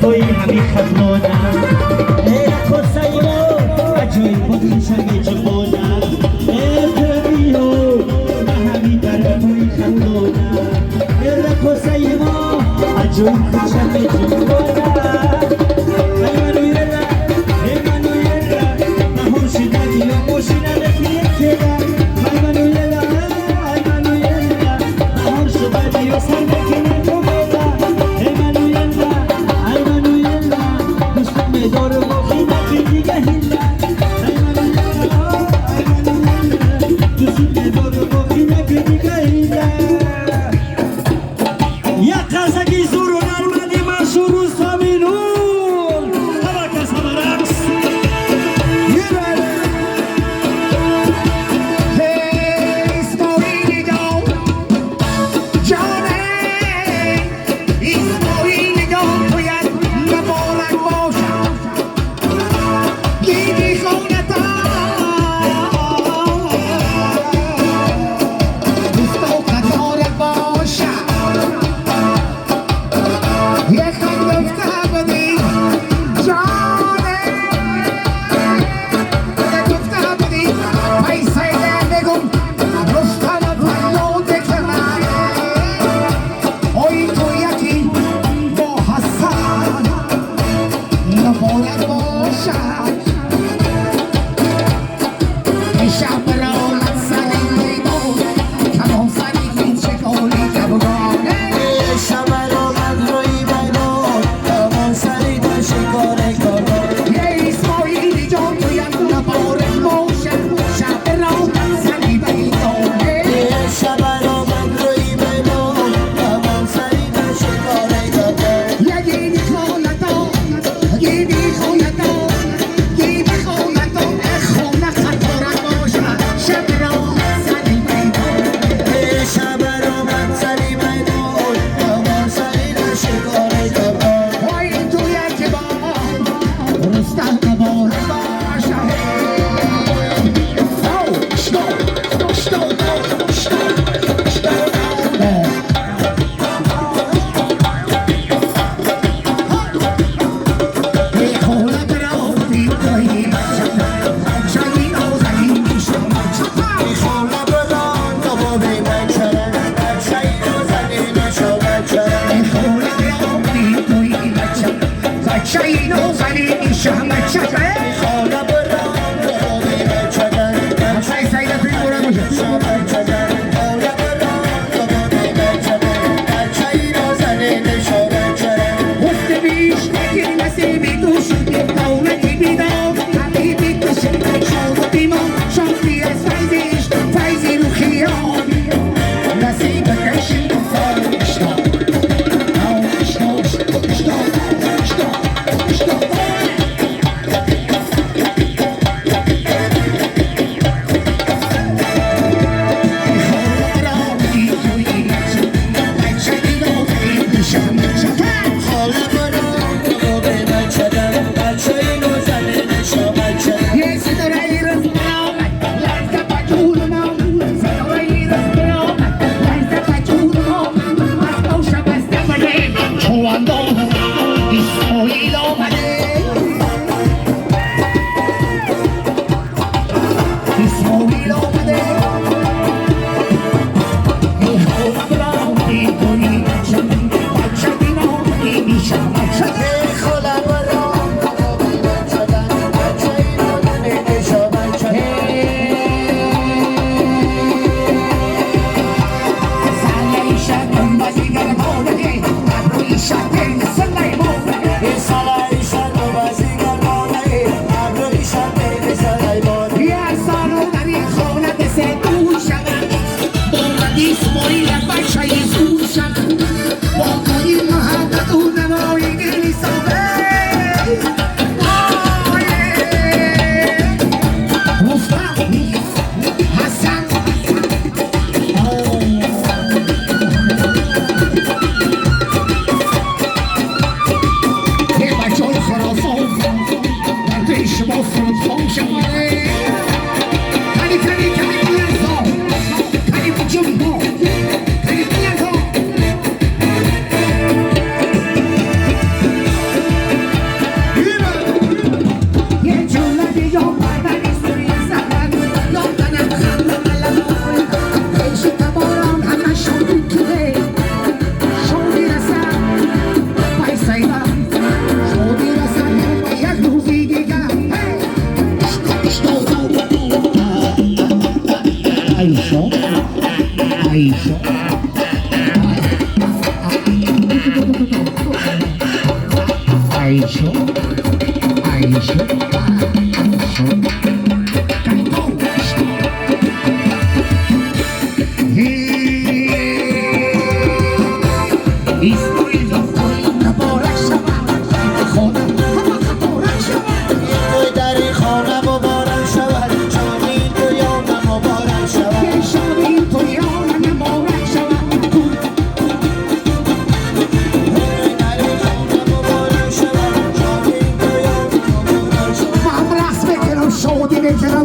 توی همی خطلونم ای رکو سیمو اجای بخشم جبونم ای تبیو همی در توی خطلونم ای رکو سیمو اجای بخشم جبونم ای منویلا ای منویلا نهوشیده دیو موشینه نفیتیلا ای منویلا ای منویلا نهوشیده دیو سر بکنه تو بیلا ای منویلا ای منویلا دوستم دارم و خیمه دیگه هیلا ای منویلا ای منویلا دوستم دارم و خیمه دیگه هیلا як қарсаки зуру нармади машҳур Рустаминур. Ҳама кас, ҳама рақс. اسماعیل جان جانه اسماعیل جان تویت مبارک باشد گیدی خونتا دوستا قطار باشد یک خط گفته بودی جانه گفته بودی پیسه بگم رستم فریاد کنم آی تو یکی با حسن مبارک باشد شب را سری میدون کمان سری شکاری کبگانه شب آمد روی میدان کمان سری در شکار کبان یه اسماعیل جان تویم مبارک باشد شب را سری میدونه شب آمد روی میدان کمان سری در شکار کبان یکی خونتا یکی خونتا یکی خونتا خونه خطرک باشد شب را سری میدونه شب آمد سری میدان کمان سری در شکار کبان وای تو یک بار رستم مبارک باشد شتو شتو شتو شتو شتو. خانه بران کبابی بچرن بچه نازنین شو بچرن. خانه بران کبابی بچرن بچه شو بچرن. خانه بران کبابی بچرن بچه نازنین شو بچرن. نصیب کشی خانه بران کبابی بچرن بچه نازنین شو بچرن. اسماعیل آمده اسماعیل آمده خانه بران کبابی بچرن بچه نازنین شو بچرن. Айшо, Айшо, Айшо. Картошка. Исмоил муборак шавад, хона ҳама муборак шавад. Ин дари хона муборак шавад, шодии туёна муборак шавад. Шодии туёна муборак шавад. Дари хона муборак шавад, шодии туёна муборак шавад. Ман рақс мекунам, шодӣ мекунам.